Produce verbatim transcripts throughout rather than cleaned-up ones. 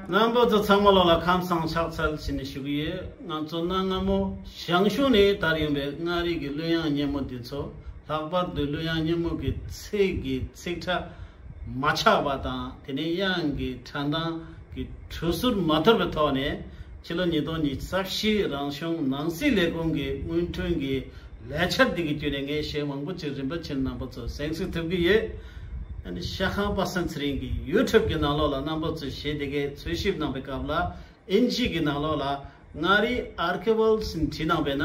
རྣམ་པ་ཚོ་ཚང་མ་ལོ་ལ་ཁམས་བཟང་ཕྱག་འཚལ་ཞུ་ནས་ཞུ་གི་ཡོད། ང་ཚོ་གནའ་སྔ་མོ་ཞང་ཞུང་ནས་དར་ཡོང་པའི་མངའ་རིས་ཀྱི་གླུ་དབྱངས་སྙན་མོ་འདི་ཚོ། ལྷག་པར་དུ་གླུ་དབྱངས་སྙན་མོ་གི་ཚིག་གི་ཚིག་ཕྲ་མ་ཆག་པ་དང་། དེ་ནས་དབྱངས་ཀྱི་འགྲན་སྟངས་ཀྱི་གྲུ་ཟུར་མ་འཐོར་བའི་ཐོག་ནས། ཕྱི་ལོ་ཉིས་སྟོང་ཉི་ཤུ་རྩ་བཞི་རང་གཞུང་ནང་སྲིད་ལས་ཁུངས་ཀྱི་སྔོན་ཐོན་གྱི་ལས་འཆར་འདི་གི་བརྒྱུད་ནས་ངས་གཞས་མང་པོ་ཅིག་རིམ་པ་ཕྱིན། རྣམ་པ་ཚོ་གཟིགས་གཟིགས་ཐུབ་ཀྱི་ཡོད། ཨ་ནི་ཤ་ཁང་པ་སངས་ཚེ་རིང་གི་ཡུ་ཊུབ་ཀྱི་ནང་ལོགས་ལ་རྣམ་པ་ཚོས་གཞས་དེ་གའི་འཚོལ་ཞིབ་གནང་པའི་སྐབས་ལ། ཨིན་ཇི་གི་ནང་ལོགས་ལ་མངའ་རིས་ཨར་ཁི་ཝལ་ཟེར་བྲིས་གནང་པས་ན།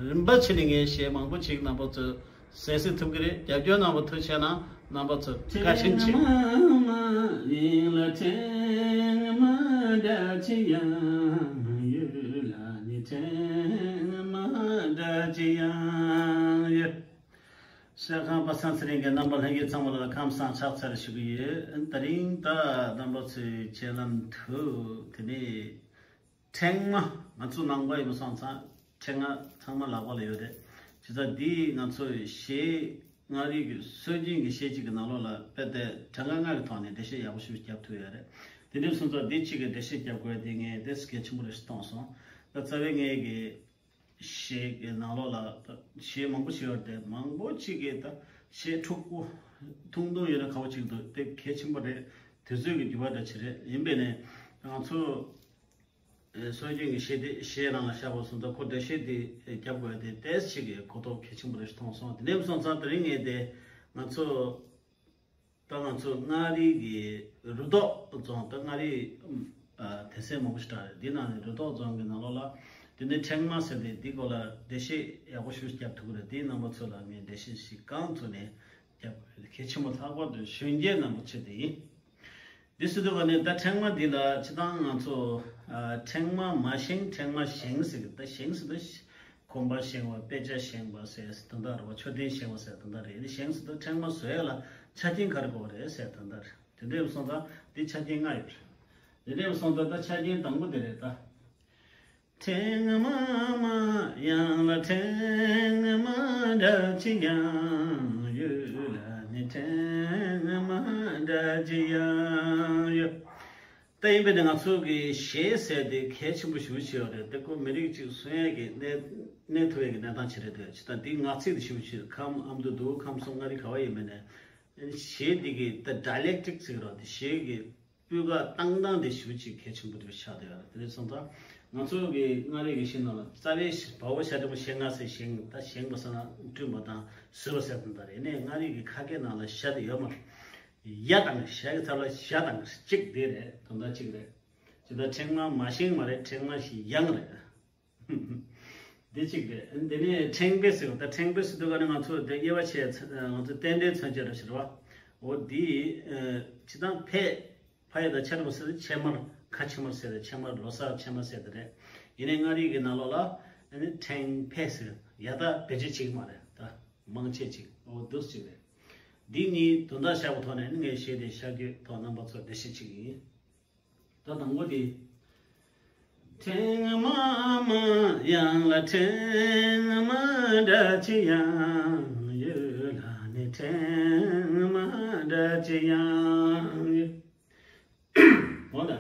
རིམ་པ་ཕྱིན་ནས་ངས་གཞས་མང་པོ་ཅིག་རྣམ་པ་ཚོས་གཟིགས་གཟིགས་ཐུབ་ཀྱི་རེད། རྒྱབ་སྐྱོར་གནང་བ་ཐུགས་རྗེ་ཆེ་གནང་། རྣམ་པ་ཚོ་བཀའ་དྲིན་ཆེ། ཕྲེང་མ་མ་ཡིན་ལ་ཕྲེང་མ་འདྲ་ཅི་ཡང་ཡོད་ལ་ནི་ཕྲེང་མ་འདྲ་ཅི་ཡང་ཡོད། ཤ་ཁང་པ་སངས་ཚེ་རིང་གི་རྣམ་པ་ལྷན་རྒྱས་ཚང་མ་ལ་ཁམས་བཟང་ཕྱག་འཚལ་ཞུ་གི་ཡོད། དེ་རིང་ད་རྣམ་པ་ཚོའི་སྤྱན་ལམ་དུ་དེ་ནས། ཕྲེང་མ། ང་ཚོ་ནང་པ་ཡིན་པ་སོང་ཙང་ཕྲེང་བ་ཚང་མ་ལག་པ་ལ་ཡོད་རེད། བྱས་ཙང་འདི་ང་ཚོ་གཞས། མངའ་རིས་ཀྱི་སྲོལ་རྒྱུན་གྱི་གཞས་གཅིག་གི་ནང་ལོགས་ལ་དཔེ་དེ་གྲངས་ཀ་ལྔ་གི་ཐོག་ནས་འགྲེལ་བཤད་ཡག་པོ་ཞིག་རྒྱབ་ཐུབ་ཡོད་རེད། དེ་འདྲ་སོང་ཙང་འདི་གཅིག་གི་འགྲེལ་བཤད་རྒྱབ་དགོས་དེ་ངས་དེ་གལ་ཆེན་པོ་རེད་ཞེས་མཐོང་སོང་། ད་རྩ་བའི་ངའི་གི་གཞས་ཀྱི་ནང་ལོགས་ལ་གཞས་མང་པོ་ཞིག་ཡོད་རེད། དེ་མང་པོ་གཅིག་གི་ད་གཞས་འཁྲུག་པོ་ཐུང་ཐུང་ཡོད་ན་ཁག་པོ་གཅིག་འདུག་དེ་གལ་ཆེན་པོ་རེད། དུས་ཚོད་ཀྱི་འགྱུར་བ་འདྲ་ཅིག་རེད། ཡིན་པས་ནས་ང་ཚོ། སྲོལ་རྒྱུན་གྱི་གཞས་དེ་གཞས་ནང་ལ་བཞག་པ་སོང་ཙང་ཁོ་འགྲེལ་བཤད་དེ་རྒྱབ་དགོས་དེ་ཏོག་ཙམ་གྱི་གོ་རྟོགས་གལ་ཆེན་པོ་རེད་ཞེས་མཐོང་སོང་། དེ་ནས་སོང་ཙང་དེ་རིང་ངས་དེ་ང་ཚོ་ད་ང་ཚོ་མངའ་རིས་ཀྱི་རུ་ཐོག་རྫོང་། ད་མངའ་རིས་ཨ་དེ་སྲས་མང་པོ་ཞིག་གྲགས་རེད། འདི་ནང་ནས་རུ་ཐོག་རྫོང་གི་ནང་ལོགས་ལ་དེ་ནས་ཕྲེང་མ་ཟེར་ཏེ་འདི་སྐོར་ལ་འགྲེལ་བཤད་ཡག་པོ་ཞིག་རྒྱབ་ཐུབ་ཀྱི་རེད། དེའི་རྣམ་པ་ཚོ་ལ་ངས་འགྲེལ་བཤད་ཞིག་གང་ཐུབ་ནས་རྒྱབ་དགོས་རེད། གལ་ཆེན་པོ་ལྷག་པར་དུ་གཞོན་སྐྱེས་རྣམ་པ་ཆེད་དུ་ཡིན། འདི་སྲིད་དུ་ག་ནས་ད་ཕྲེང་མ་འདི་ལ་སྤྱིར་བཏང་ང་ཚོ་ཨ་ཕྲེང་མ་མ་བཞེངས་ཕྲེང་མ་བཞེངས་ཟེར་གི། ད་བཞེངས་ཟེར་དུས་གོམ་པ་བཞེངས་པ། དཔེ་ཆ་བཞེངས་པ་ཟེར་དོན་དག་རེད་བ། མཆོད་རྟེན་བཞེངས་པ་ཟེར་དོན་དག་རེད། ཡིན་ནའི་བཞེངས་ཟེར་དུས་ཕྲེང་མ་བཟོ་ཡ་ལ་ཆ་རྐྱེན་ག་རེ་དགོས་རེད་ཟེར་དོན་དག་རེད། དེ་འདྲ་ཡིན་སོང་ཙང་འདི་ཆ་རྐྱེན་ལྔ་ཡོད་རེད། དེ་འདྲ་ཡིན་སོང་ཙང་ད་ཆ་རྐྱེན་དང་པོ་དེ་རེད་ད། ཕྲེང་མ་མ་ཡང་ལ་ཕྲེང་མ་འདྲ་ཅི་ཡང་ཡོད་ལ་ནི་ཕྲེང་མ་འདྲ་ཅི་ཡང་ཡོད། ད་ཡིན་པས་ན་ང་ཚོ་གི་གཞས་ཟེར་དེ་གལ་ཆེན་པོ་ཞེ་པོ་ཅིག་ཡོད་རེད། དེ་ཁོ་མི་རིགས་གཅིག་གསོན་ཡས་ཀྱི་གནས་གནས་ཐུབ་ཡས་ཀྱི་གནས་སྟངས་ཅིག་རེད་འདོད། ཅི་ལྟར་འདི་ངག་ཚིག་དེ་ཞེ་པོ་ཅིག་ཁམས་ཨ་མདོ་འདུག་ཁམས་གསུམ་མངའ་རིས་ག་བ་ཡིན་པས་ནས་གཞས་འདི་གི་ད་ཌའི་ལེག་ཊིག་ཟེར་གི་རེད་བ། དེ་གཞས་ཀྱི་སྤུས་ཀ་བཏང་སྟངས་དེ་ཞེ་པོ་ཅིག་གལ་ཆེན་པོ་དེ་ཆགས་བསྡད་ཡོད་རེད། དེ་རེད་སོང་ཙང་ང་ཚོ་གི་མངའ་རིས་ཀྱི་གཞས་ནང་ལ་རྩ་བའི་བ་འོ་ཞ་འགྲེང་བུ་ཞེ་ལྔ་ཟེར། བཞེངས། ད་བཞེངས་པ་ཟེར་ན་བསྐྲུན་པ་དང་བཟོས་པ་ཟེར་དོན་དག་རེད། ཡིན་ནའི་མངའ་རིས་ཀྱི་ཁ་སྐད་ནང་ལ་ཞ་དེ་ཡོད་མ་རེད། ཡ་དང་ཞ་གི་ཚབ་ལ་ཞ་དང་གཅིག་དེ་རེད། དོན་དག་གཅིག་རེད། ཇི་ལྟར་ཕྲེང་མ་མ་བཞེངས་མ་རེད། ཕྲེང་མ་ཞིག་ཡང་རེད། འདི་གཅིག་རེད། འདི་ནས་ཕྲེང་བེ་ཟེར་བ། ད་ཕྲེང་བེ་ཟེར་དུས་ག་ནས་ང་ཚོ་དེ་དབྱེ་བ་ཕྱེ་ཚ་ང་ཚོ་རྟེན་འབྲེལ་མཚོན་བྱེད་འདྲ་ཞིག་རེད་བ། འོ་འདི་ཨ་སྤྱིར་བཏང་ཕེ་ཕ་ཡི་དང་ཕྱི་རོལ་པ་ཟེར་ཏེ་ཕྱེ་མར་ཁ་ཕྱེ་མར་ཟེར་ཏེ་ཕྱེ་མར་ལོ་གསར་ཕྱེ་མར་ཟེར་ཏེ་རེད། ཡིན་ནའི་མངའ་རིས་ཀྱི་ནང་ལོགས་ལ་ཨ་ནི་ཕྲེང་ཕེ་ཟེར། ཡ་ད་བེད་སྤྱོད་བྱེད་ཀྱི་མ་རེད། ད་མང་ཆེ་ཅིག་འོ་འདུག་ཅིག་རེད། འདི་གཉིས་དོན་དག་བཞག་པའི་ཐོག་ནས་ཨ་ནི་ངས་གཞས་དེ་ཤར་བསྐྱོད་ཐོག་རྣམ་པ་ཚོར་འགྲེལ་བཤད་བྱེད་ཀྱི་ཡིན། ད་དང་པོ་དེ། ཕྲེང་མ་མ་ཡང་ལ་ཕྲེང་མ་འདྲ་ཅི་ཡང་ཡོད་ལ་ནི་ཕྲེང་མ་འདྲ་ཅི་ཡང་ཡོད། འོ་ད།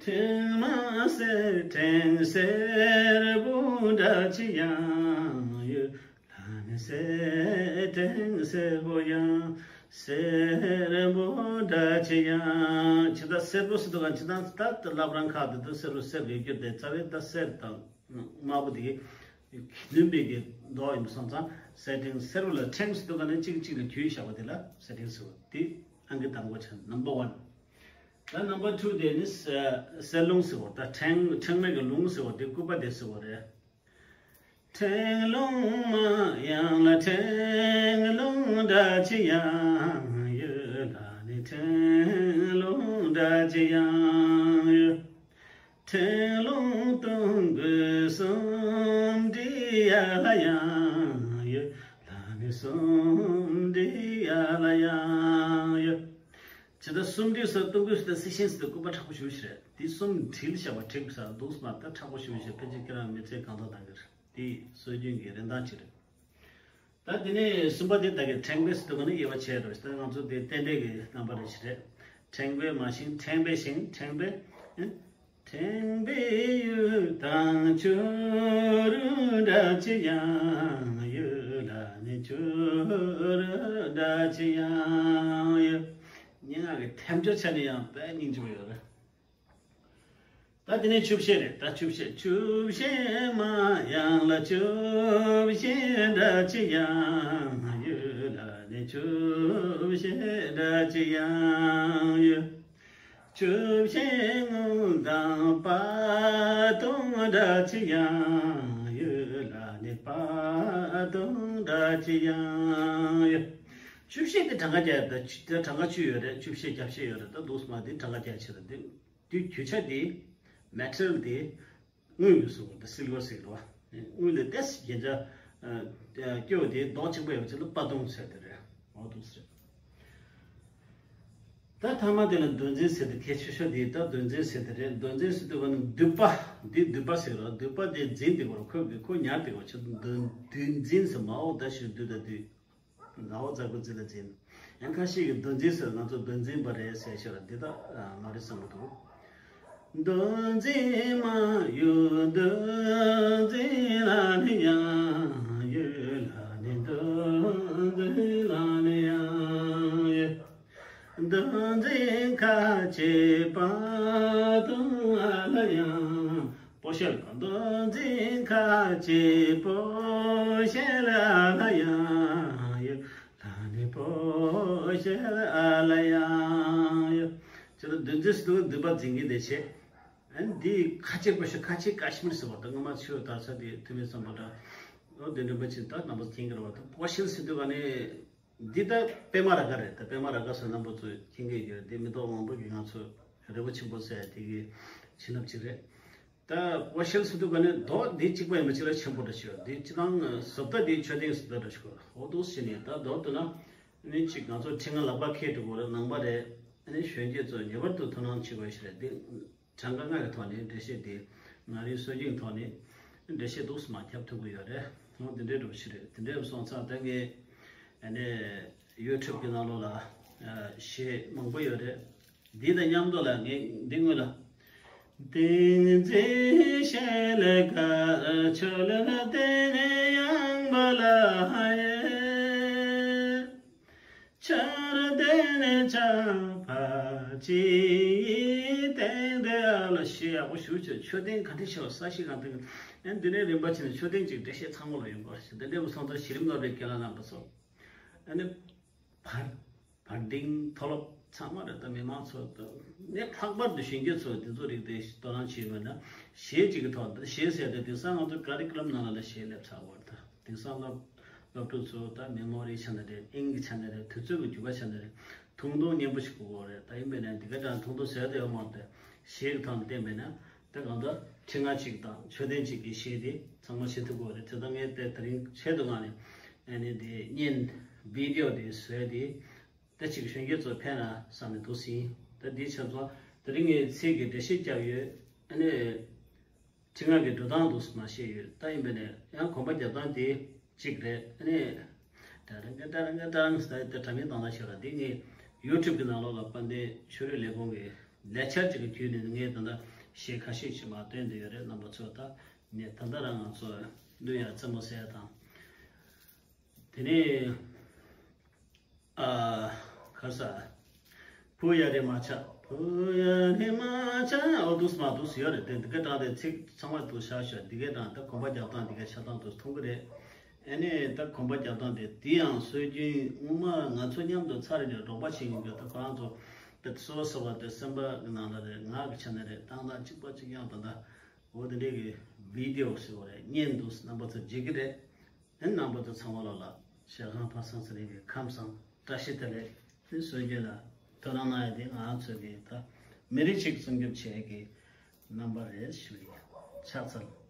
ཕྲེང་མ་སེར་ཕྲེང་སེར་པོ་འདྲ་ཅི་ཡང་ཡོད། ལ་ནི་སེར་ཕྲེང་སེར་པོ་ཡང་སེར་པོ་འདྲ་ཅི་ཡང་། ཇི་ལྟར་སེར་པོ་ཟེར་དུས་ག་ཇི་ལྟར་ད་ལབ་རང་ཁ་དེ་ད་སེར་པོ་སེར་རེད་རྒྱུ་དེ་རྩ་བའི་ད་སེར་དང་དམར་པོ་དེ་གི་ནུས་པའི་གི་མདོག་ཡིན་པ་སོང་ཙང་སེར་ཕྲེང་སེར་པོ་ལ་ཕྲེང་ཟེར་དུས་ག་ནས་གཅིག་གཅིག་ལ་བརྒྱུད་བཞག་པ་དེ་ལ་སེར་ཕྲེང་ཟེར་བ་དེ་ཨང་ཀི་དང་པོ་ཆགས། ནམ་བར་ཝན། ད་ནམ་བར་ཊུ་དེ་ནི་སེ་སེར་ལུང་ཟེར་བ། ད་ཕྲེང་ཕྲེང་མེད་ཀྱི་ལུང་ཟེར་བ་དེ་སྐུད་པ་དེ་ཟེར་བ་རེད། ཕྲེང་ལུང་མ་ཡང་ལ་ཕྲེང་ལུང་འདྲ་ཅི་ཡང་ཡོད་ལ་ནི་ཕྲེང་ལུང་འདྲ་ཅི་ཡང་ཡོད། ཕྲེང་ལུང་སྟོང་དགུ་གསུམ་བྲིས་ཡ་ལ་ཡང་ཡོད་ལ་ནི་གསུམ་བྲིས་ཡ་ལ་ཡང་ཡོད། ཇི་ལྟར་གསུམ་བྲིས་སུ་གཏོང་དགོས་སུ་དང་སྲིད་ཤིང་སུ་དང་སྐུད་པ་མཁྲེགས་པོ་ཞེ་པོ་ཞིག་རེད། དེ་གསུམ་བྲིས་བཞག་པ་བྲིས་ས་འདུག་སྨ་རེ། ད་མཁྲེགས་པོ་ཞེ་པོ་ཞིག་ཕལ་ཆེར་ཁྱེད་རང་མི་ཚེ་གང་ཐོག་བཏང་གི་རེད། དེ་སྲོལ་རྒྱུན་གྱི་རིན་ཐང་ཅིག་རེད། ད་དེ་ནས་གསུམ་པ་དེ་ད་གི་ཕྲེང་བེ་ཟེར་དུས་ག་ནས་དབྱེ་བ་ཕྱེ་རོགས། ད་ང་ཚོ་དེ་རྟེན་འབྲེལ་གྱི་རྣམ་པ་རེ་ཞིག་རེད། ཕྲེང་བའི་མ་ཤིང་ཕྲེང་བའི་ཤིང་ཕྲེང་བའི། ཕྲེང་བའི་ཡུལ་དང་བྱུ་རུ་འདྲ་ཅི་ཡང་ཡོད་ལ་ནི་བྱུ་རུ་འདྲ་ཅི་ཡང་ཡོད། སྙན་ངག་གི་ཐལ་འགྱུར་ཆ་ནས་ཡང་དཔེ་སྙིང་རྗེ་པོ་ཡོད་རེད། ད་དེ་ནས་ཆུ་བཤད་རེད། ད་ཆུ་བཤད། ཆུ་བཤད་མ་ཡང་ལ་ཆུ་བཤད་འདྲ་ཅི་ཡང་ཡོད་ལ་ནི་ཆུ་བཤད་འདྲ་ཅི་ཡང་ཡོད། ཆུ་བཤད་རྔོན་དང་པ་དུང་འདྲ་ཅི་ཡང་ཡོད་ལ་ནི་པ་དུང་འདྲ་ཅི་ཡང་ཡོད། ཆུ་བཤད་དེ་གྲངས་ཀ་རྒྱག་ཡ་ད་ཆུ་ད་གྲངས་ཀ་བཅུ་ཡོད་རེད། ཆུ་བཤད་རྒྱ་བཤད་ཡོད་རེད། ད་འདུག་སེ་མ་དེ་གྲངས་ཀ་རྒྱག་ཆེད་ལ་འདི་འདི་རྒྱུ་ཆ་དེ་མེ་ཊི་རི་ཡལ་དེ་དངུལ་ཡོད་སོང་། ད་སིལ་ཝར་ཟེར་གི་རེད་བ། དངུལ་ལས་ཏོག་ཙམ་རྒྱན་ཆ་སྐྱོ་བ་དེ་རྡོག་གཅིག་པ་ཡོད་པ་ཅིག་ལ་པ་དུང་ཟེར་དེ་རེད། འོ་འདུག་སེ་རེད། ད་ཐ་མ་དེ་ལ་འདོད་འཛིན་ཟེར་དེ་གལ་ཆེ་ཤོས་དེ་ད་འདོད་འཛིན་ཟེར་དེ་རེད། འདོད་འཛིན་ཟེར་དུས་ག་ནི་འདུས་པ་འདི་འདུས་པ་ཟེར་རོ། འདུས་པ་དེ་འཛིན་དེ་གོ་ར་ཁོས་གི་ཁོ་ཉར་དེ་གོ་ཆེད་དུ་འདོད་འཛིན་ཟེར་མའོ། ད་ཞིག་འདུས་ད་འདུས་ནའོ་ཛ་གུ་ཛི་ལ་འཛིན། ཡང་ཁ་ཤས་ཀྱི་འདོད་འཛིན་ཟེར་ང་ཚོ་འདོད་འཛིན་པ་རེད་ཟེར་ཤེས་ར་འདི་ད་མ་རེད་བསམ་གི་འདུག་འདོད་འཛིན་མ་ཡུལ་འདོད་འཛིན་ལ་ནི་ཡང་ཡོད་ལ་ནི་འདོད་འཛིན་ལ་ནི་ཡང་ཡོད། འདོད་འཛིན་ཁ་ཅིག་པ་དུང་ཨ་ལ་ཡང་པོ་ཤལ་ག་འདོད་འཛིན་ཁ་ཅིག་པོ་ཤལ་ཨ་ལ་ཡང་ཡོད་ལ་ནི་པོ་ཤལ་ཨ་ལ་ཡང་ཡོད། ཅི་ལ་འདོད་འཛིན་སུ་འདུག་འདུས་པ་འཛིན་གྱི་དེ་བྱེད། ཨ་ནི་འདི་ཁ་ཅིག་པོ་ཤལ་ཁ་ཅིག་ཀ་ཤི་མིར་ཟེར་བ་ད་སྔོན་མ་ཆུ་དར་ས་དེ་ཐུ་མི་བསམ་པ་འདྲ། འོ་དེ་འདྲ་མ་ཕྱིན་ད་རྣམ་པ་མཁྱེན་གྱི་རེད་བ། ད་པོ་ཤལ་ཟེར་དུས་ག་ནི། འདི་ལྟ་པད་མ་རཱ་ག་རེད། ད་པད་མ་རཱ་ག་སོགས་རྣམ་པ་ཚོས་མཁྱེན་གྱི་ཡོད་རེད། འདི་མི་ཐོག་མང་པོ་གི་ང་ཚོ་རི་བོ་ཆེན་པོ་ཟེར་ཡ་དེ་གི་བྱིན་རླབས་ཅིག་རེད། ད་པོ་ཤལ་ཟེར་དུས་ག་ནས་རྡོ་འདི་གཅིག་པ་ཡིན་པ་ཅིག་ལ་ཆེན་པོ་འདྲ་ཞིག་ཡོད། འདི་སྤྱི་དང་བཟོ་ལྟ་འདི་མཆོད་རྟེན་བཟོ་ལྟ་འདྲ་ཞིག་ཡོད། འོ་འདུག་ཟེར་ནས་ད་མདོར་བསྡུ་ན་ནི་གཅིག་ང་ཚོ་ཁྲི་ལྔ་ལག་པ་ཁེལ་འགྲོ་གི་རེད། ནང་པ་རེད། ཨ་ནི་གཞོན་སྐྱེས་ཚོ་ངེས་པར་དུ་དོ་སྣང་བྱེད་དགོས་ཤིག་རེད། འདི་གྲངས་ཀ་ལྔ་གི་ཐོག་ནས་འགྲེལ་བཤད་འདི་ང་རའི་སྲོལ་རྒྱུན་གྱི་ཐོག་ནས་འགྲེལ་བཤད་འདུག་སེ་མར་བརྒྱབ་ཐུབ་ཀྱི་ཡོད་རེད། འོ་འདི་འདྲའི་འདྲ་པོ་ཞིག་རེད། དེ་འདྲའི་སོང་ཙང་ད་ངས་ཨ་ནི་ཡུ་ཊུབ་གི་ནང་ལོགས་ལ་གཞས་མང་པོ་ཡོད་རེད། འདི་དང་མཉམ་དུ་ལ་ངས་འདི་སྔོན་ལ། ཏིང་འཛིན་ཤེལ་དཀར་ཆོས་ལ་བརྟེན་ནས་ཡངས་པ་ལ་ཡེ། ཆར་ལྡན་ནས་ཆར་པ་ཅི་ཡིས་བསྟན་ཏེ་ཨ་ལ་ཞེས་ཡག་པོ་ཞུ་ཆོག་མཆོད་རྟེན་ག་འདྲ་ཞིག་ས་གཞི་གང་དུ་ཨ་འདི་ནས་རིམ་པ་བྱས་ནས་མཆོད་རྟེན་གཅིག་འགྲེལ་བཤད་ཚང་མ་ལ་ཡོང་དགོས་ཞེས་འདི་འདྲའི་བུ་སོང་ཚོ་གཞི་རིམ་སློབ་གྲྭའི་རྒན་ལགས་རྣམ་པ་ཚོ་ཨ་ནི་བར་བར་ལྡིང་མཐོ་སློབ་ཚང་མ་རེད། ད་མི་མང་ཚོ་ནས་ལྷག་པར་དུ་གཞོན་སྐྱེས་ཚོ་དེ་ཚོ་རིགས་དེ་དོ་སྣང་བྱེད་དགོས་ན་གཞས་གཅིག་གི་ཐོག་ད་གཞས་ཟེར་ཏེ་དེང་སང་ང་ཚོ་ཀ་རི་ཀུ་ལམ་ནང་ལ་གཞས་སླེབས་ཚར་བ་རེད། ད་དེང་སང་སློབ་སློབ་ཕྲུག་ཚོ་ད་མེ་མོ་རི་ཆ་ནས་རེད། དབྱིན་ཇི་ཆ་ནས་རེད། དུས་ཚོད་ཀྱི་འགྱུར་བ་ཆ་ནས་རེད། ཐུང་ཐུང་སྙན་པོ་ཞིག་དགོས་ཀྱི་རེད། ད་ཡིན་པས་ན་འདི་ག་ཀྱང་ཐུང་ཐུང་ཟེར་དེ་ཡོད་མ་རེད། གཞས་ཀྱི་ཐོག་ནས་བསྟན་པས་ན་ད་གང་ལྟར་ཁྲི་ལྔ་གཅིག་དང་མཆོད་རྟེན་གཅིག་གི་གཞས་དེ་ཚང་མ་བྱེད་ཐུབ་ཀྱི་རེད། དེ་ད་ངས་དེ་དེ་རིང་ཆེད་དུ་མངགས་ནས་ཨ་ནི་དེ་བརྙན་བི་ཌི་ཡོ་དེ་བཟོས་ཏེ་ད་ཅིག་གཞོན་སྐྱེས་ཚོ་ཕན་ན་བསམ་ནས་འདུག་ཟིན། ད་འདི་ཆ་ཚང་དེ་རིང་ངས་ཚིག་གི་འགྲེལ་བཤད་བརྒྱབ་ཡོད། ཨ་ནི། ཁྲི་ལྔ་གི་འགྲོ་སྟངས་འདུག་སེ་མར་བཤད་ཡོད། ད་ཡིན་པས་ནས་ཡང་གོམ་པ་རྒྱབ་སྟངས་དེ་གཅིག་རེད། ཨ་ནི་ཏ་རང་ག་ཏ་རང་ག་ཏ་རང་ཟེར་ཏེ་དྲ་མིག་དང་ལ་ཤོར་བ་འདི་ངས་ཡུ་ཊུབ་གི་ནང་ལོགས་ལ་དཔལ་ལྡན་ཆོས་རིག་ལས་ཁུངས་ཀྱི་ལས་འཆར་ཅིག་གི་བརྒྱུད་ནས་ངས་ད་ལྟ་གཞས་ཁ་ཤས་ཅིག་མར་བཏོན་བསྡད་ཡོད་རེད། རྣམ་པ་ཚོ་ད་ངས་ད་ལྟ་རང་ང་ཚོ་གླུ་ཡ་རྩེད་མོ་ཟེར་ཡ་དང་། དེ་ནས་ཨ་ག་རེ་ཟ། བུ་ཡ་རེ་མ་ཆགས། བུ་ཡ་རེ་མ་ཆགས། ཨོ་འདུག་སེ་མར་འདུག་སེ་ཡོད་རེད། དེ་འདི་ག་དྲངས་ཏེ་ཚིག་ཚང་མ་འདུག་བཞག་ཤོག་འདི་ག་དྲངས་ད་གོམ་པ་རྒྱབ་སྟངས་འདི་ག་ཆ་ཚང་འདུག་མཐོང་གི་རེད། ཨ་ནི་ད་གོམ་པ་རྒྱབ་སྟངས་དེ་འདི་ཡང་སྲོལ་རྒྱུན་སྔོན་མ་ང་ཚོ་མཉམ་དུ་ཚར་རེ་ནས་རོགས་པ་བྱེད་མཁན་གྱི་ད་ཁོ་རང་ཚོ་དེ་གསོལ་བ་གསོལ་བ་དེ་སེམས་པ་གི་ནང་ལ་རེད། ངག་གི་ཆ་ནས་རེད། བཏང་སྟངས་གཅིག་པ་གཅིག་རྐྱང་ད་ད་འོ་དེ་འདྲའི་གི་བི་ཌི་ཡོ་ཟེར་བ་རེད། བརྙན་འདུག་སེ་རྣམ་པ་ཚོ་མཇལ་གི་རེད། ཨེ་རྣམ་པ་ཚོ་ཚང་མ་ལོ་ལ་ཞལ་ཁང་ཕ་སངས་ཚེ་རིང་གི་ཁམས་བཟང་བཀྲ་ཤིས་བདེ་ལེགས། དེ་སྲོལ་རྒྱུན་ལ་དོ་སྣང་གནང་ཡ་དེ་ང་ཚོ་གི་ད་མི་རིགས་གཅིག་སྲུང་སྐྱོབ་བྱེད་ཡ་གི་རྣམ་པ་རེད་ཞུ་ཡི། ཕྱག་འཚལ།